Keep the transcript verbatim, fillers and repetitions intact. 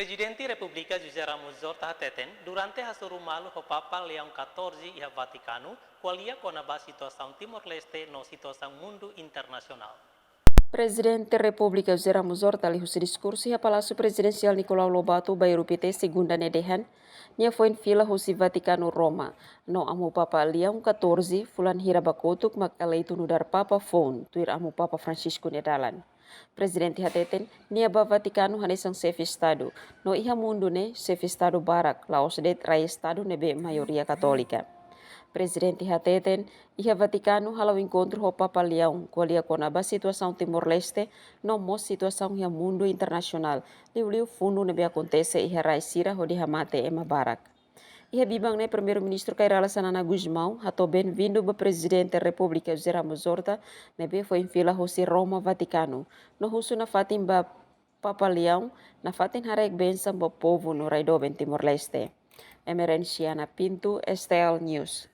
Prezidente Repúblika José Ramos Horta hateten, durante hasoru malu ho Papa Leão katorze iha Vatikanu, ko'alia kona-ba situasaun Timor-Leste no situasaun mundu internasionál. Prezidente Repúblika José Ramos Horta liuhusi diskursu iha Palásiu Prezidensiál Nicolau Lobato, Bairru Pité, Segunda ne'e dehan, nia foin fila husi Vatikanu, Roma, no Amu Papa Leão katorze, fulan hira ba kotuk mak eleitu nu'udar Papa foun, tuir Amu Papa Francisco nia dalan. Prezidente hateten, nia ba Vatikanu hanesan xefe Estadu, no iha mundu ne'e xefe Estadu barak, la'ós de'it rai Estadu ne'ebé maioria katólika. Prezidente hateten, iha Vatikanu hala'o enkontru ho Papa Leão, ko'alia kona-ba situasaun Timor-Leste, no mós situasaun iha mundu internasionál, liuliu funu ne'ebé akontese iha rai sira hodi hamate ema barak. Iha biban ne'e Primeiru-Ministru Kay Rala Xanana Gusmão hato'o benvindu ba Prezidente Repúblika José Ramos Horta, ne'ebé foin fila husi Roma, Vatikanu, no husu nafatin ba Papa Leão, nafatin haraik bensaun ba povu no rai doben Timor-Leste. Emerenciana Pinto, S T L News.